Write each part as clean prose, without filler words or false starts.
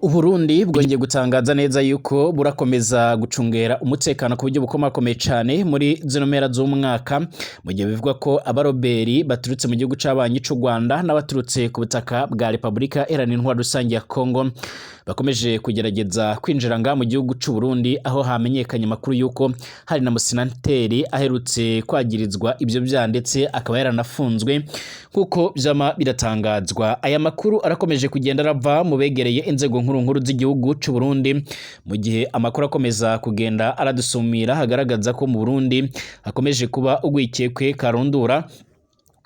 Uburundi bwongeye gutangaza neza yuko burakomeza gucungera umutekano ku buryo bukomakomeye cane muri zino mpera z'umwaka, mu gihe bivugwa ko abaroberi baturutse mu gihugu c'abanyi c'u Rwanda n'abaturutse ku butaka bwa Repubulika Iharanira Intwaro Rusange ya Kongo bakomeje kugerageza kwinjira nga mu gihugu c'u Burundi, aho hamenyekanye amakuru yuko hari na musenateri aherutse kwagirizwa ivyo vyaha ndetse akaba yaranafunzwe nk'uko vyama biratangazwa. Aya makuru arakomeje kugenda arava mu begereye inzego nkuru nkuru z'igihugu c'u Burundi, mu gihe amakuru akomeza kugenda aradusumira hagaragaza ko mu Burundi hakomeje kuba ugwikekwe karundura,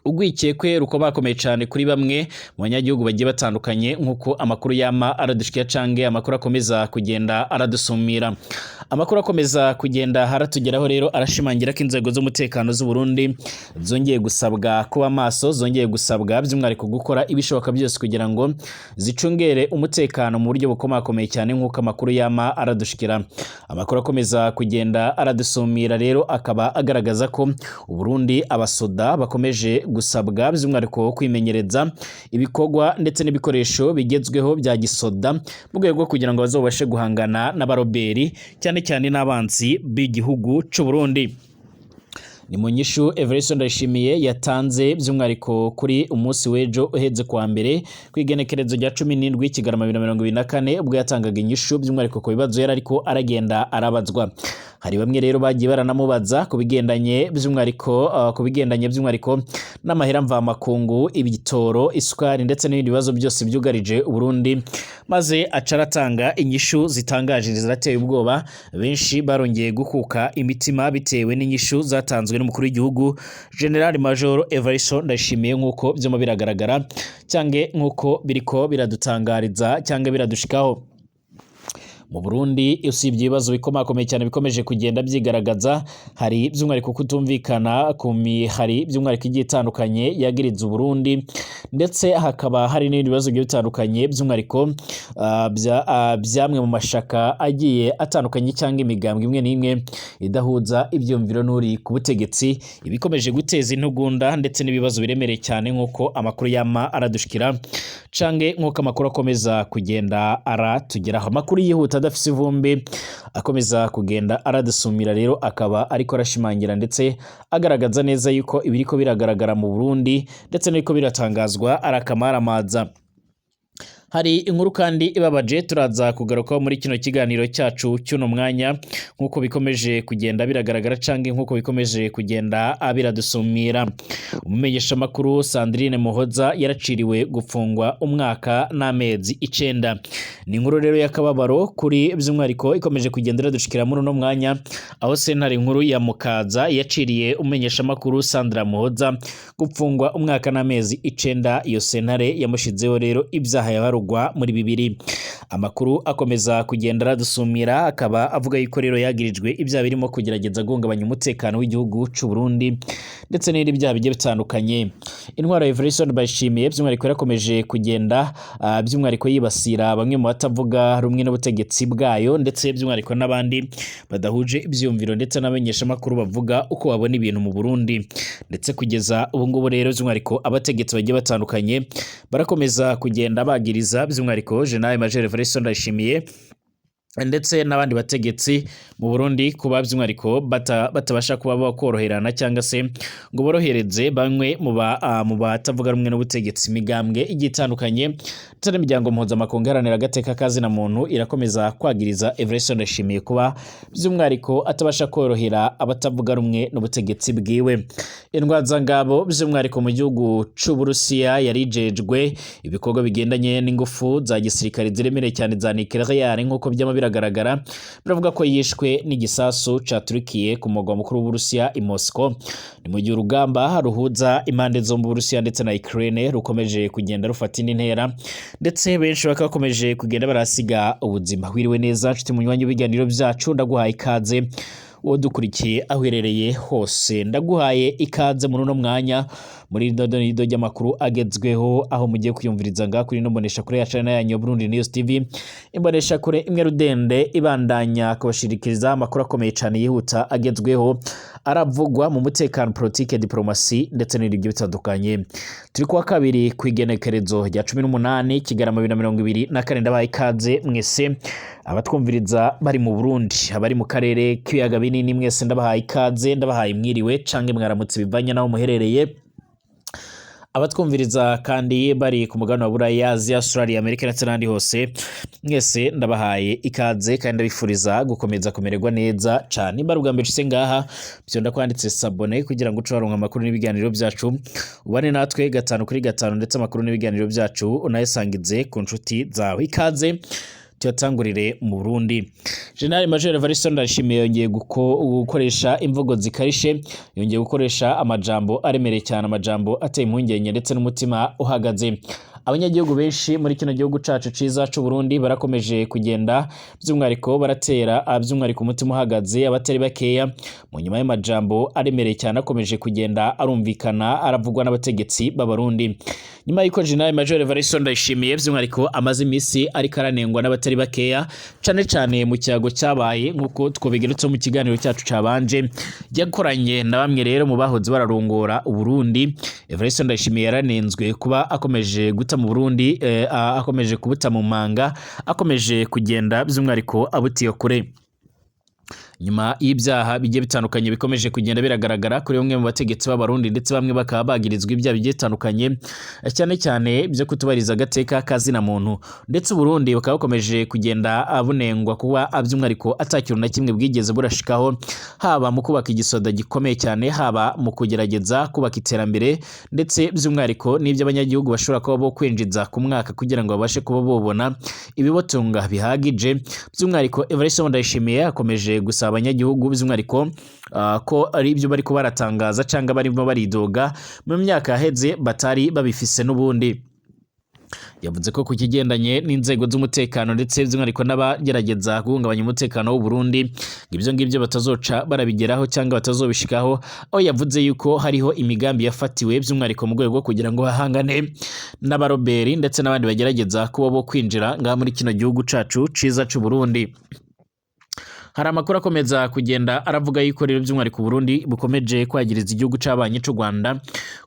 ugwikekwe rukomakomeye cane kuri bamwe mu banyagihugu bagiye batandukanye, nk'uko amakuru yama aradushikiya canke amakuru akomeza kugenda aradusumira. Amakuru akomeza kugenda haratugeraho rero arashimangira ko inzego z'umutekano z'u Burundi zongeye gusabwa kuba maso, zongeye gusabwa by'umwihariko gukora ibishoboka byose kugira ngo zicungere umutekano mu buryo bukomakomeye cyane, nk'uko amakuru yama aradushikira. Amakuru akomeza kugenda aradusumira rero akaba agaragaza ko u Burundi abasoda bakomeje gusabwa by'umwihariko kwimenyereza ibikorwa ndetse n'ibikoresho bigezweho bya gisoda mu rwego rwo kugira ngo bazobashe guhangana n'abaroberi, cyane cyane n'abansi b'igihugu c'u Burundi. Ni mu nyishu Evariste Ndayishimiye yatanze by'umwihariko kuri umunsi w'ejo uheze kuwa mbere kw'igenekerezo rya 17 Kigarama 2024, ubwo yatangaga inyishu by'umwihariko ku bibazo yari ariko aragenda arabazwa. Hari bamwe rero bagiye baranamubaza ku bigendanye by'umwihariko ku bigendanye by'umwihariko n'amahera mvamakungu, ibitoro, isukari ndetse n'ibindi bibazo byose byugarije Uburundi, maze aca aratanga inyishu zitangaje zirateye ubwoba. Benshi barongeye gukuka imitima bitewe n'inyishu zatanzwe n'umukuru w'igihugu General Major Evariste Ndayishimiye, nk'uko vyuma biragaragara cyange nk'uko biriko biradutangariza cyangwa biradushikaho. Mu Burundi, usibye ibibazo bikomakomeye cyane bikomeje kugenda byigaragaza, hari by'umwihariko kutumvikana ku mihari by'umwihariko igiye itandukanye yagiriza Uburundi, ndetse hakaba hari n'ibindi bibazo bigiye bitandukanye by'umwihariko byamwe mu mashaka agiye atandukanye cyangwa imigambwe imwe n'imwe idahuza ibyumviro n'uri ku butegetsi, ibikomeje guteza intugunda ndetse n'ibibazo biremereye cyane, nk'uko amakuru yama aradushikira cange nk'uko amakuru akomeza kugenda aratugeraho. Amakuru yihuta adafise ivumbi akomeza kugenda aradusumira rero akaba ariko arashimangira ndetse agaragaza neza yuko ibiriko biragaragara mu Burundi ndetse n'ibiriko biratangazwa ari akamaramaza. Hari inkuru kandi ibabaje turaza kugarukaho muri kino kiganiro cyacu cy'uno mwanya, nk'uko bikomeje kugenda biragaragara canke nk'uko bikomeje kugenda biradusumira. Umumenyeshamakuru Sandrine Muhoza yaraciriwe gufungwa umwaka n'amezi 9. Ni inkuru rero y'akababaro kuri by'umwihariko ikomeje kugenda iradushikira muri uno mwanya, aho sentare nkuru ya Mukaza yaciriye umumenyeshamakuru Sandra Muhoza gupfungwa umwaka n'amezi 9. Iyo sentare yamushizeho rero ibyaha yabarugwa muri bibiri. Amakuru akomeza kugenda aradusumira akaba avuga yuko rero yagirijwe ibyaha birimo kugerageza guhungabanya umutekano w'igihugu c'u Burundi ndetse n'ibindi byaha bigiye bitandukanye. Intwaro ya Evariste Ndayishimiye by'umwihariko yarakomeje kugenda by'umwihariko yibasira bamwe mu batavuga rumwe n'ubutegetsi bwayo, ndetse by'umwihariko n'abandi badahuje ivyumviro ndetse n'abamenyeshamakuru bavuga uko babona ibintu mu Burundi. Ndetse kugeza ubu ngubu rero by'umwihariko abategetsi bagiye batandukanye barakomeza kugenda bagiriza by'umwihariko General Major Evariste Ndayishimiye ndetse n'abandi bategetsi mu Burundi kuba by'umwihariko batabasha kuba bakoroherana cyangwa se ngo borohereze bamwe mu batavuga rumwe n'ubutegetsi. Imigambwe igiye itandukanye ndetse n'imiryango mpuzamakungu iharanira agateka ka zina muntu irakomeza kwagiriza Evariste Ndayishimiye kuba by'umwihariko atabasha korohera abatavuga rumwe n'ubutegetsi bwiwe. Intwazangabo by'umwihariko mu gihugu c'u Burusiya yarijejwe ibikorwa bigendanye n'ingufu za gisirikare ziremereye cyane za nucléaire, nk'uko byama biragaragara, biravuga ko yishwe n'igisasu caturikiye ku mugwa mukuru w'Uburusiya i Moscow. Ni mu gihe urugamba ruhuza impande zombi, Uburusiya ndetse na Ukraine, rukomeje kugenda rufata indi ntera, ndetse benshi bakaba bakomeje kugenda barasiga ubuzima. Wiriwe neza nshuti munywanyi w'ibiganiro byacu, ndaguhaye ikaze. Uwo dukurikiye aho uherereye hose, ndaguhaye ikaze muri uno mwanya muri dodo nido ry'amakuru agezweho, aho mugiye kuyumviriza ngaha kuri ino mbonesha kure ya channel yanyu Burundi News TV, imbonesha kure imwe rudende ibandanya kubashirikiriza amakuru akomeye cyane yihuta agezweho. aravugwa mu mutekano, politike, diplomasi ndetse n'ibindi bigiye bitandukanye. Turi kuwa kabiri ku igenekerezo rya 18 Kigarama 2024. Ndabaha ikaze mwese abatwumviriza bari mu Burundi, abari mu karere k'ibiyaga binini, mwese ndabahaye ikaze, ndabahaye mwiriwe canke mwaramutse bivanye naho muherereye. Abatwumviriza kandi bari ku mugabane wa Buraya, Aziya, Australia, Amerika ndetse n'ahandi hose, mwese ndabahaye ikaze kandi ndabifuriza gukomeza kumererwa neza cane. Nimba ari ubwa mbere ushitse ngaha, vyonda kwanditse s'abonner kugira ngo uce waronka amakuru n'ibiganiro byacu, ubane natwe gatanu kuri gatanu, ndetse amakuru n'ibiganiro byacu unayasangize ku nshuti zawe. Ikaze, tuyatangurire mu Burundi. General Major Evariste Ndayishimiye yongeye gukoresha imvugo zikarishe, yongeye gukoresha amajambo aremereye cyane, amajambo ateye impungenge ndetse n'umutima uhagaze. Abanyagihugu benshi muri kino gihugu cacu ciza c'u Burundi barakomeje kugenda by'umwihariko baratera by'umwihariko umutima uhagaze abatari bakeya mu nyuma y'amajambo aremereye cyane akomeje kugenda arumvikana aravugwa n'abategetsi b'Abarundi. Nyuma y'uko General Major Evariste Ndayishimiye by'umwihariko amaze iminsi ariko aranengwa n'abatari bakeya, cane cane mu cyago cyabaye, nk'uko twobigerutse mu kiganiro cyacu cabanje yakoranye na bamwe rero mu bahoze bararongora Uburundi, Evariste Ndayishimiye yaranenzwe kuba akomeje guta mu Burundi, akomeje kubuta mu manga, akomeje kugenda by'umwihariko abutiye kure nyuma y'ibyaha bigiye bitandukanye bikomeje kugenda biragaragara kuri bamwe mu bategetsi b'Abarundi, ndetse bamwe bakaba bagirizwa ibyaha bigiye bitandukanye, cyane cyane byo kutubariza agateka kazina muntu. Ndetse Uburundi bukaba bukomeje kugenda bunengwa kuba by'umwihariko atakintu na kimwe bwigeze burashikaho, haba mu kubaka igisoda gikomeye cyane, haba mu kugerageza kubaka iterambere, ndetse by'umwihariko n'ibyo abanyagihugu bashobora kuba bo kwinjiza ku mwaka kugira ngo babashe kuba bobona ibibatunga bihagije. By'umwihariko Evariste Ndayishimiye akomeje gusaba abanyagihugu by'umwihariko ko ari ibyo bariko baratangaza cyangwa barimo baridoga mu myaka yaheze batari babifise n'ubundi. Yavuze ko ku kigendanye n'inzego z'umutekano, ndetse by'umwihariko n'abagerageza guhungabanya umutekano w'u Burundi, ibyo ngibyo batazoca barabigeraho cyangwa batazobishikaho, aho yavuze yuko hariho imigambi yafatiwe by'umwihariko mu rwego rwo kugira ngo bahangane n'abaroberi ndetse n'abandi bagerageza kuba bo kwinjira ngaha muri kino gihugu cacu ciza c'u Burundi. Hari amakuru akomeza kugenda aravuga yuko rero by'umwihariko Burundi bukomeje kwagiriza igihugu c'abanyi c'u Rwanda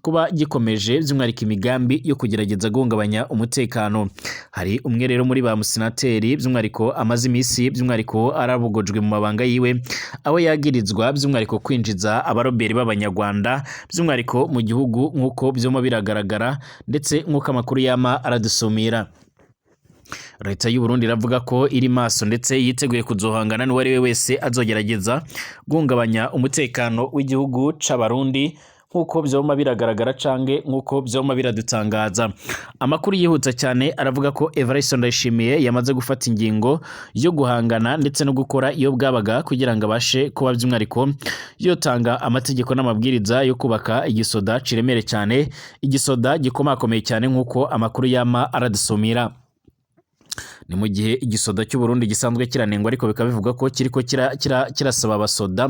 kuba gikomeje by'umwihariko imigambi yo kugerageza guhungabanya umutekano. Hari umwe rero muri ba musenateri by'umwihariko amaze iminsi by'umwihariko arabugojwe mu mabanga yiwe, aho yagirizwa by'umwihariko kwinjiza abaroberi b'Abanyarwanda by'umwihariko mu gihugu, nk'uko byoma biragaragara ndetse nk'uko amakuru yama aradusumira. Leta y'u Burundi iravuga ko iri maso ndetse yiteguye kuzohangana n'uwo ari we wese azogerageza guhungabanya umutekano w'igihugu c'Abarundi, nk'uko vyoma biragaragara canke nk'uko vyoma biradutangaza. Amakuru yihuta cyane aravuga ko Evariste Ndayishimiye yamaze gufata ingingo yo guhangana ndetse no gukora iyo bwabaga kugira ngo abashe kuba by'umwihariko yotanga amategeko n'amabwiriza yo kubaka igisoda ciremere cyane, igisoda gikomakomeye cyane, nk'uko amakuru yama aradusumira. Ni mu gihe igisoda cy'u Burundi gisanzwe kiranengwa, ariko bikaba bivuga ko kiriko kirasaba abasoda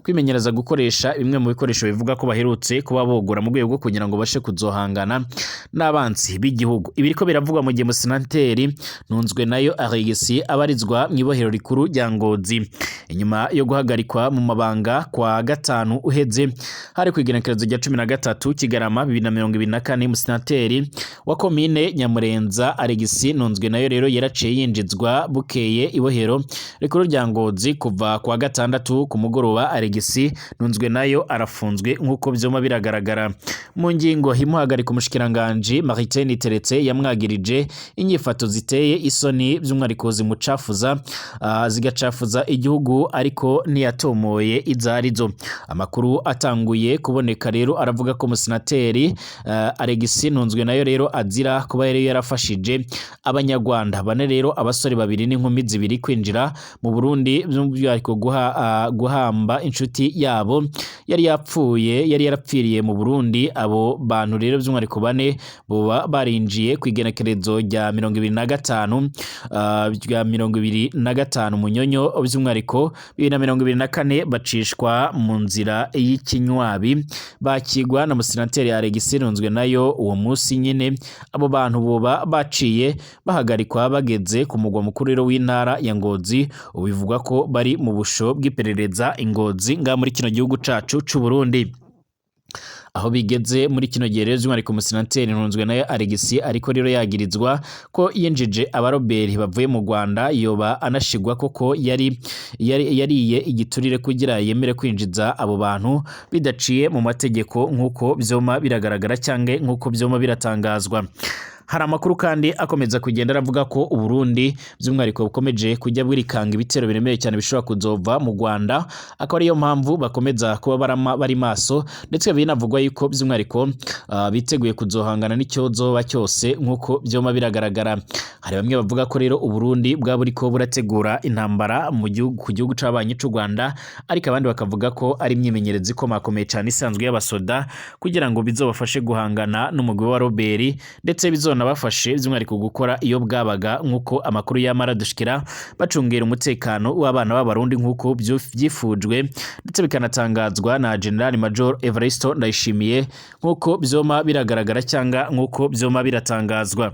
kwimenyereza gukoresha bimwe mu bikoresho bivuga ko baherutse kuba bogura mu rwego rwo kugira ngo bashe kuzohangana n'abansi b'igihugu. Ibi biriko biravugwa mu gihe musenateri Ntunzwe nayo Aregisi abarizwa mu ibohero rikuru rya Ngozi inyuma yo guhagarikwa mu mabanga kwa gatanu uheze, hari ku igenekerezo rya 13 Kigarama 2024. Musenateri wa komine Nyamurenza Aregisi Ntunzwe nayo rero yaraciye yinjizwa bukeye ibohero rikuru rya Ngozi. Kuva kwa gatandatu ku mugoroba, Aregisi Ntunzwe nayo arafunzwe, nk'uko vyoma biragaragara. Mu ngingo imuhagarika, umushikiranganji Martin Niteretse yamwagirije inyifato ziteye isoni, by'umwihariko zimucafuza, zigacafuza igihugu, ariko ntiyatomoye izarizo. Amakuru atanguye kuboneka rero aravuga ko musenateri Aregisi Ntunzwe nayo rero azira kuba yari yarafashije Abanyarwanda bane rero, abasore babiri n'inkumi zibiri, kwinjira mu Burundi, by'umwihariko guhamba inshuti yabo yari yapfuye, yari yarapfiriye mu Burundi. Abo bantu rero by'umwihariko bane boba barinjiye ku igenekerezo rya 25, rya 25 Munyonyo by'umwihariko 2024, bacishwa mu nzira y'ikinywabi, bakigwa na musenateri Alegisi Ntunzwe nayo. Uwo munsi nyine abo bantu boba baciye bahagarikwa bageze. Bageze ku mugwa mukuru rero w'intara ya Ngozi, ubivuga ko bari mu busho bw'iperereza Ingozi nga muri kino gihugu cacu c'u Burundi. Aho bigeze muri kino gihe rero, by'umwihariko umusenateri Ntunzwe nayo Alegisi ariko rero yagirizwa ko yinjije abaroberi bavuye mu Rwanda, yoba anashigwa koko yari yariye igiturire kugira yemere kwinjiza abo bantu bidaciye mu mategeko, nk'uko vyoma biragaragara cyangwa nk'uko vyoma biratangazwa. Hari amakuru kandi akomeza kugenda aravuga ko Uburundi by'umwihariko bukomeje kujya bwirikanga ibitero biremereye cyane bishobora kuzova mu Rwanda, akaba ariyo mpamvu bakomeza kuba barama bari maso, ndetse binavugwa yuko by'umwihariko biteguye kuzohangana n'icyozoba cyose, nk'uko byoma biragaragara. Hari bamwe bavuga ko rero Uburundi bwa buriko burategura intambara mu gihugu ku gihugu c'abanyi c'u Rwanda, ariko abandi bakavuga ko ari imyimenyerezo ikomakomeye cyane isanzwe y'abasoda kugira ngo bizobafashe guhangana n'umugwi wa Robert, ndetse bizonabafashe by'umwihariko gukora iyo bwabaga, nk'uko amakuru yamara dushikira, bacungera umutekano w'abana b'Abarundi, nk'uko vyifujwe ndetse bikanatangazwa na General Major Evaristo Ndayishimiye, nk'uko vyoma biragaragara cyangwa nk'uko vyoma biratangazwa.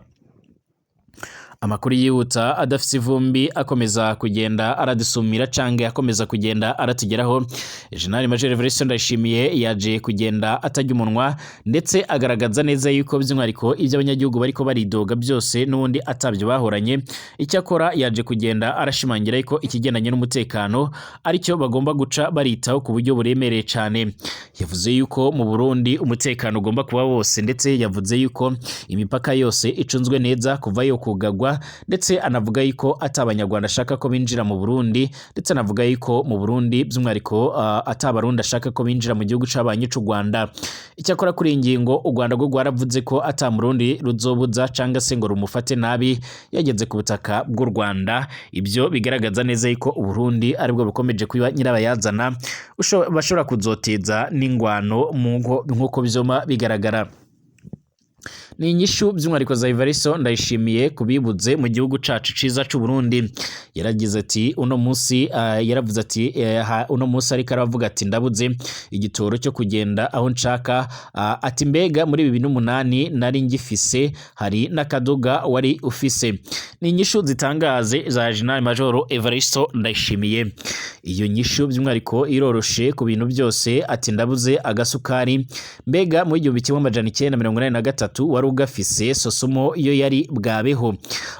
Amakuru yihuta adafise ivumbi akomeza kugenda aradusumira canke akomeza kugenda aratugeraho, General Major Evariste Ndayishimiye yaje kugenda atajya umunwa, ndetse agaragaza neza yuko by'umwihariko ibyo abanyagihugu bariko baridoga byose n'ubundi atabyo bahoranye. Icyakora yaje kugenda arashimangira yuko ikigendanye n'umutekano aricyo bagomba guca baritaho ku buryo buremereye cane. Yavuze yuko mu Burundi umutekano ugomba kuba wose, ndetse yavuze yuko imipaka yose icunzwe neza kuva yo kugagwa, ndetse anavuga yuko ata Abanyarwanda ashaka ko binjira mu Burundi, ndetse anavuga yuko mu Burundi by'umwihariko ata Abarundi ashaka ko binjira mu gihugu c'abanyi c'u Rwanda. Icyakora kuri iyi ngingo u Rwanda rwo rwaravuze ko ata Murundi ruzobuza canga se ngo rumufate nabi yageze ku butaka bw'u Rwanda. Ibyo bigaragaza neza yuko Uburundi aribwo bukomeje kuba nyirabayazana bashobora kuzoteza n'ingwano nk'uko vyoma bigaragara. Ni inyishu by'umwihariko za Evaristo Ndayishimiye kubibuze mu gihugu cacu ciza c'u Burundi. Yaragize ati uno munsi, yaravuze ati uno munsi ariko aravuga ati ndabuze igitoro cyo kugenda aho nshaka, ati mbega muri 2008 nari ngifise, hari n'akaduga wari ufise. Ni inyishu zitangaze za General Major Evaristo Ndayishimiye. Iyo nyishu by'umwihariko iroroshe ku bintu byose, ati ndabuze agasukari, mbega mu 1983 wari ugafise, sosomo iyo yari bwabeho.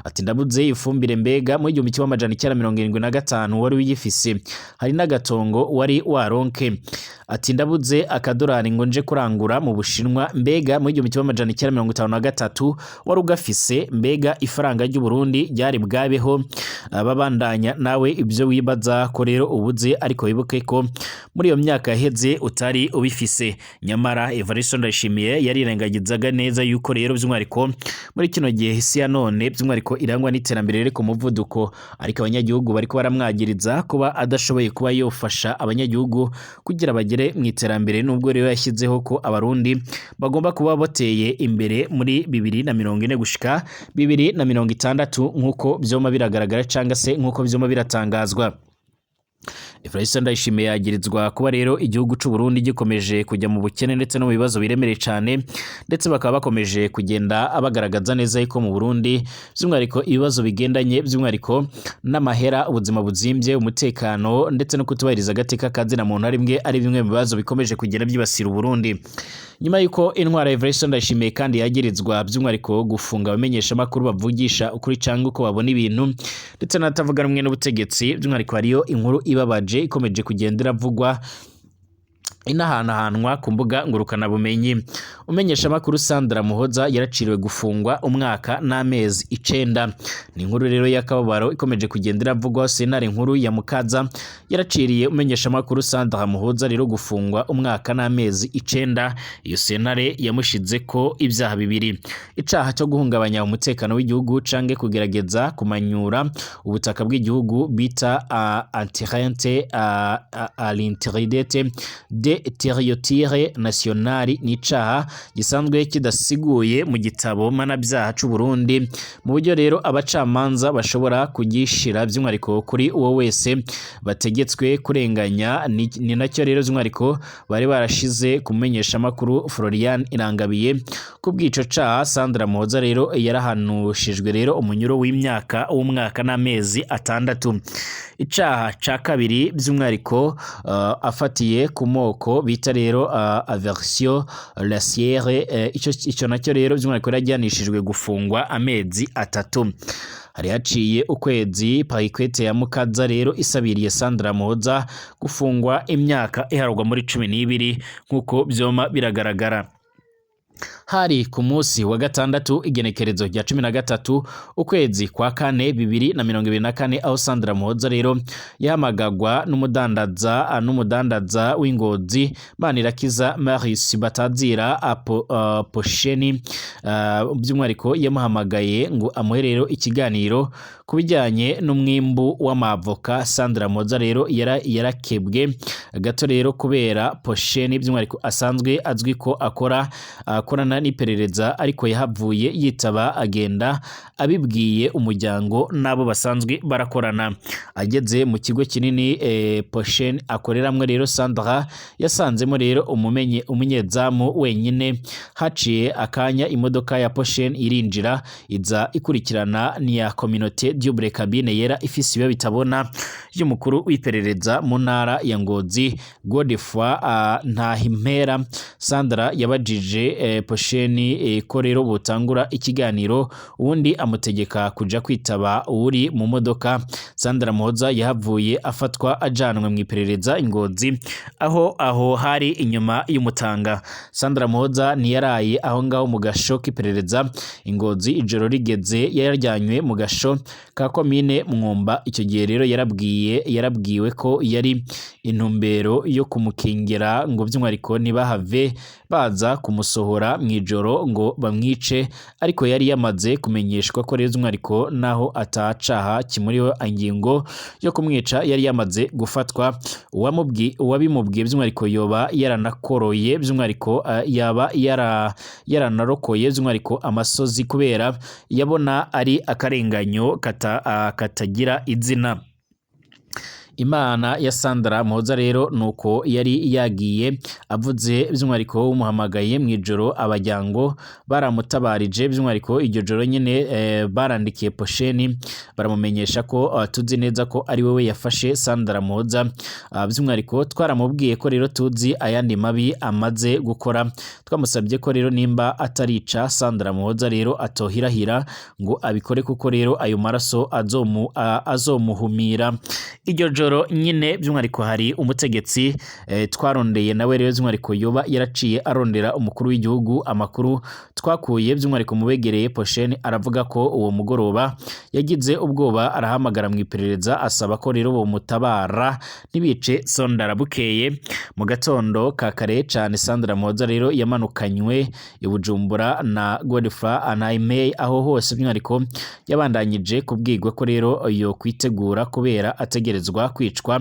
Ati ndabuze ifumbire, mbega mu 1975 wari uyifise, hari n'agatongo wari waronke. Ati ndabuze akadorari ngo nje kurangura mu Bushinwa, mbega mu 1953 wari ugafise, mbega ifaranga ry'u Burundi ryari bwabeho. Babandanya nawe ibyo wibaza ko rero ubuze, ariko wibuke ko muri iyo myaka yaheze utari ubifise. Nyamara Evaristo Ndayishimiye yarirengagizaga neza yuko rero by'umwihariko muri kino gihe isi ya none by'umwihariko irangwa n'iterambere riri ku muvuduko, ariko abanyagihugu bariko baramwagiriza kuba adashoboye kuba yofasha abanyagihugu kugira bagere mu iterambere, nubwo rero yashyizeho ko Abarundi bagomba kuba bateye imbere muri 2040 gushika 2060, nk'uko vyoma biragaragara canga se nk'uko vyoma biratangazwa. Evariste Ndayishimiye yagirizwa kuba rero igihugu c'u Burundi gikomeje kujya mu bukene ndetse no mu bibazo biremereye cane, ndetse bakaba bakomeje kugenda bagaragaza neza yuko mu Burundi by'umwihariko ibibazo bigendanye by'umwihariko n'amahera, ubuzima buzimbye, umutekano ndetse no kutubahiriza agateka ka zina muntu ari bimwe mu bibazo bikomeje kugenda byibasira Uburundi. Nyuma yuko intwara Evariste Ndayishimiye kandi yagirizwa by'umwihariko gufunga abamenyeshamakuru bavugisha ukuri cyangwa uko babona ibintu ndetse n'atavuga rumwe n'ubutegetsi, by'umwihariko hariyo inkuru ibabaje ikomeje kugenda iravugwa inahanahanwa ku mbuga ngurukanabumenyi. Umenyeshamakuru Sandra Muhoza yaraciriwe gufungwa umwaka n'amezi 9. Ni inkuru rero y'akababaro ikomeje kugenda iravugwa. Sentare nkuru ya Mukaza yaraciriye umenyeshamakuru Sandra Muhoza rero gufungwa umwaka n'amezi 9. Iyo sentare yamushize ko ibyaha bibiri: icaha cyo guhungabanya umutekano w'igihugu canke kugerageza kumanyura ubutaka bw'igihugu bita atteinte à l'intégrité de territoire national, ni icaha gisanzwe kidasiguye mu gitabo mpanabyaha c'u Burundi, mu buryo rero abacamanza bashobora kugishira by'umwihariko kuri uwo wese bategetswe kurenganya. Ni nacyo rero by'umwihariko bari barashize kumenyesha makuru Florian Irangabiye Kubw'ico caha, Sandra Muhoza rero yarahanushijwe rero umunyuro w'imyaka w'umwaka n'amezi 6. Icaha ca kabiri by'umwihariko afatiye ku moko bita rero aversion raciale, ico nacyo rero by'umwihariko yarajyanishijwe gufungwa amezi 3. Hari haciye ukwezi parquet ya Mukaza rero isabiriye Sandra Muhoza gufungwa imyaka iharurwa muri 12, nk'uko vyoma biragaragara. Hari ku munsi wa gatandatu, igenekerezo rya 13 ukwezi kwa kane 2024, aho Sandra Muhoza rero yahamagagwa n'umudandaza w'Ingozi Manirakiza Marius batazira apo, Posheni. By'umwihariko yamuhamagaye ngo amuhe rero ikiganiro ku bijyanye n'umwimbu w'amavoka. Sandra Muhoza rero yarakebwe gato rero kubera Posheni by'umwihariko asanzwe azwi ko akorana n'iperereza, ariko yahavuye yitaba, agenda abibwiye umuryango n'abo basanzwe barakorana. Ageze mu kigo kinini Posheni akoreramwo rero, Sandra yasanzemo rero umunyezamu wenyine. Haciye akanya imodoka ya Posheni irinjira, iza ikurikirana n'iya communauté double cabine yera ifise ibiyo bitabona y'umukuru w'iperereza mu ntara ya Ngozi, Godefroid Ntahimpera. Sandra yabajije Posheni ko rero botangura ikiganiro, ubundi amutegeka kuja kwitaba uwuri mu modoka. Sandra Muhoza yahavuye afatwa ajanwe mu iperereza Ingozi, aho hari inyuma y'umutanga. Sandra Muhoza ntiyaraye aho ngaho mu gasho k'iperereza Ingozi. Ijoro rigeze yarajyanywe mu gasho ka komine Mwumba. Icyo gihe rero yarabwiwe ko yari intumbero yo kumukingira ngo by'umwihariko ntibahave baza kumusohora mu ijoro ngo bamwice, ariko yari yamaze kumenyeshwa ko rero by'umwihariko naho atacaha kimuriho, ingingo yo kumwica yari yamaze gufatwa. Uwabimubwiye by'umwihariko yoba yaranakoroye, by'umwihariko yaba yaranarokoye by'umwihariko amasozi, kubera yabona ari akarenganyo katagira izina. Imana ya Sandra Muhoza rero nuko yari yagiye avuze by'umwihariko wumuhamagaye mu ijoro. Abajyango baramutabarije by'umwihariko iryo joro nyine, barandikiye Posheni baramumenyesha ko tuzi neza ko ari wewe yafashe Sandra Muhoza. By'umwihariko twaramubwiye ko rero tuzi ayandi mabi amaze gukora. Twamusabye ko rero nimba atarica Sandra Muhoza rero atohirahira ngo abikore, kuko rero ayo maraso azomuhumira. Iryo joro nyine by'umwihariko hari umutegetsi twarondeye, nawe rero by'umwihariko yoba yaraciye arondera umukuru w'igihugu. Amakuru twakuye by'umwihariko mu begereye Posheni aravuga ko uwo mugoroba yagize ubwoba, arahamagara mu iperereza asaba ko rero bomutabara ntibice Sandra. Bukeye mu gatondo ka kare cane, Sandra Muhoza rero yamanukanywe i Bujumbura na Godefroid Anaimey. Aho hose by'umwihariko yabandanyije kubwirwa ko rero yo kwitegura kubera ategerezwa kwicwa.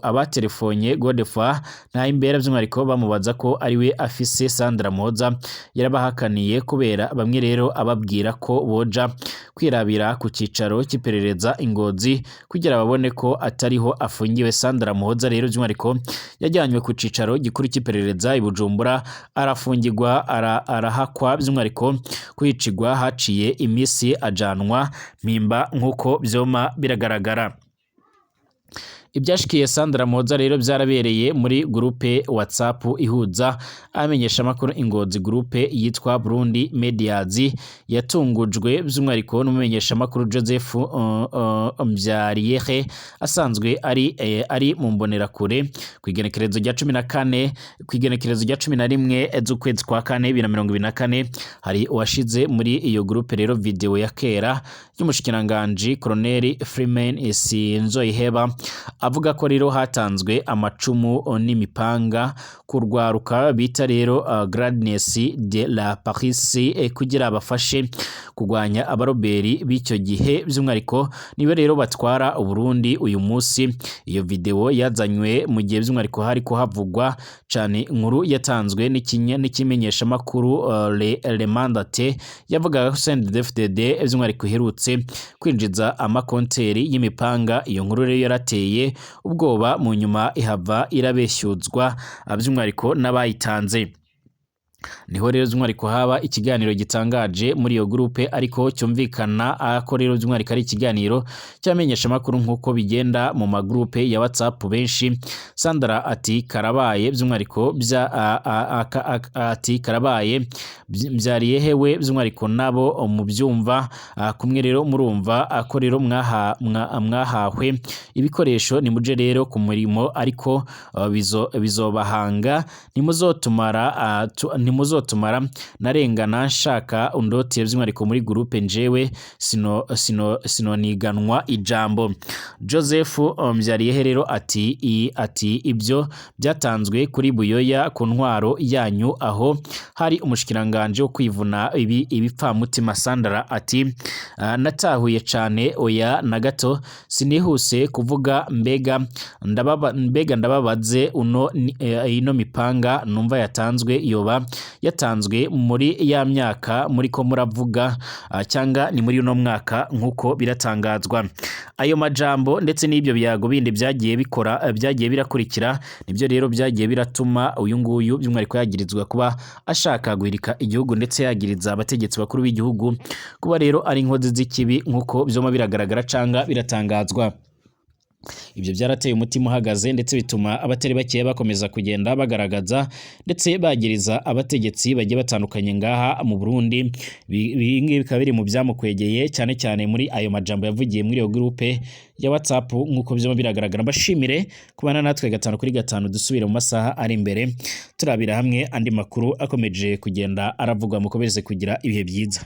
Abatelefonye Godefroid Ntahimbera by'umwihariko bamubaza ko ariwe afise Sandra Muhoza, yarabahakaniye kubera bamwe rero ababwira ko boja kwirabira ku cicaro cy'iperereza Ingozi kugira babone ko atariho afungiwe. Sandra Muhoza rero by'umwihariko yajyanywe ku cicaro gikuru cy'iperereza i Bujumbura, arafungirwa, arahakwa by'umwihariko kwicigwa. Haciye imisi ajanwa Mpimba, nk'uko vyoma biragaragara. Ibyashikiye Sandra Muhoza rero byarabereye muri groupe WhatsApp ihuza abamenyesha amakuru Ingozi, groupe yitwa Burundi Medias, yatungujwe by'umwihariko n'umumenyesha amakuru Joseph Mbyariyehe asanzwe ari mu mbonerakure. Ku igenekerezo rya 14, ku igenekerezo rya 11 z'ukwezi kwa kane 2024, hari uwashize muri iyo groupe rero video ya kera y'umushikiranganji Colonel Freeman Sinzoyiheba avuga ko rero hatanzwe amacumu n'imipanga ku rwaruka bita rero Gradness de la Paris kugira bafashe kurwanya abaroberi b'icyo gihe, by'umwihariko nibo rero batwara Uburundi uyu munsi. Iyo video yazanywe mu gihe by'umwihariko hari ko havugwa cane inkuru yatanzwe n'ikimenyeshamakuru Le Mandate, yavugaga ko CNDD-FDD by'umwihariko iherutse kwinjiza amakonteri y'imipanga. Iyo nkuru rero yarateye ubwoba, mu nyuma ihava irabeshyuzwa by'umwihariko n'abayitanze. Niho rero by'umwihariko haba ikiganiro gitangaje muri iyo groupe, ariko cyumvikana ko rero by'umwihariko ari ikiganiro cy'abamenyeshamakuru nk'uko bigenda mu magroupe ya WhatsApp benshi. Sandra ati karabaye, by'umwihariko bya ati karabaye, byariye hewe, by'umwihariko nabo mu byumva kumwe rero murumva ko rero mwahahwe ibikoresho, nimuje rero ku murimo, ariko bizobahanga, ntimuzotumara narengana nshaka undotiye by'umwihariko muri groupe, njewe sino sino sinoniganwa ijambo. Joseph Mbyariyehe rero ati ati ibyo byatanzwe kuri Buyoya ku ntwaro yanyu, aho hari umushikiranganje wo kwivuna ibi ibipfamutima. Sandra ati natahuye cane, oya na gato, sinihuse kuvuga, mbega ndababaze, uno ino mipanga numva yatanzwe yoba yatanzwe muri ya myaka muri ko muravuga, cyangwa ni muri uno mwaka nk'uko biratangazwa? Ayo majambo ndetse n'ibyo byago bindi byagiye bikora byagiye birakurikira, nibyo rero byagiye biratuma uyu nguyu by'umwihariko yagirizwa kuba ashaka guhirika igihugu, ndetse yagiriza abategetsi bakuru b'igihugu kuba rero ari inkozi z'ikibi nk'uko byoma biragaragara canga biratangazwa. Ibyo byarateye umutima uhagaze, ndetse bituma abatari bakeya bakomeza kugenda bagaragaza ndetse bagiriza abategetsi bagiye batandukanye ngaha mu Burundi. Ibi ngibi bikaba biri mu byamukwegeye cyane cyane muri ayo majambo yavugiye muri iyo groupe ya WhatsApp nk'uko byoma biragaragara. Mbashimire kubana natwe 5 kuri 5, dusubire mu masaha ari imbere turabira hamwe andi makuru akomeje kugenda aravugwa. Mukomeze kugira ibihe byiza.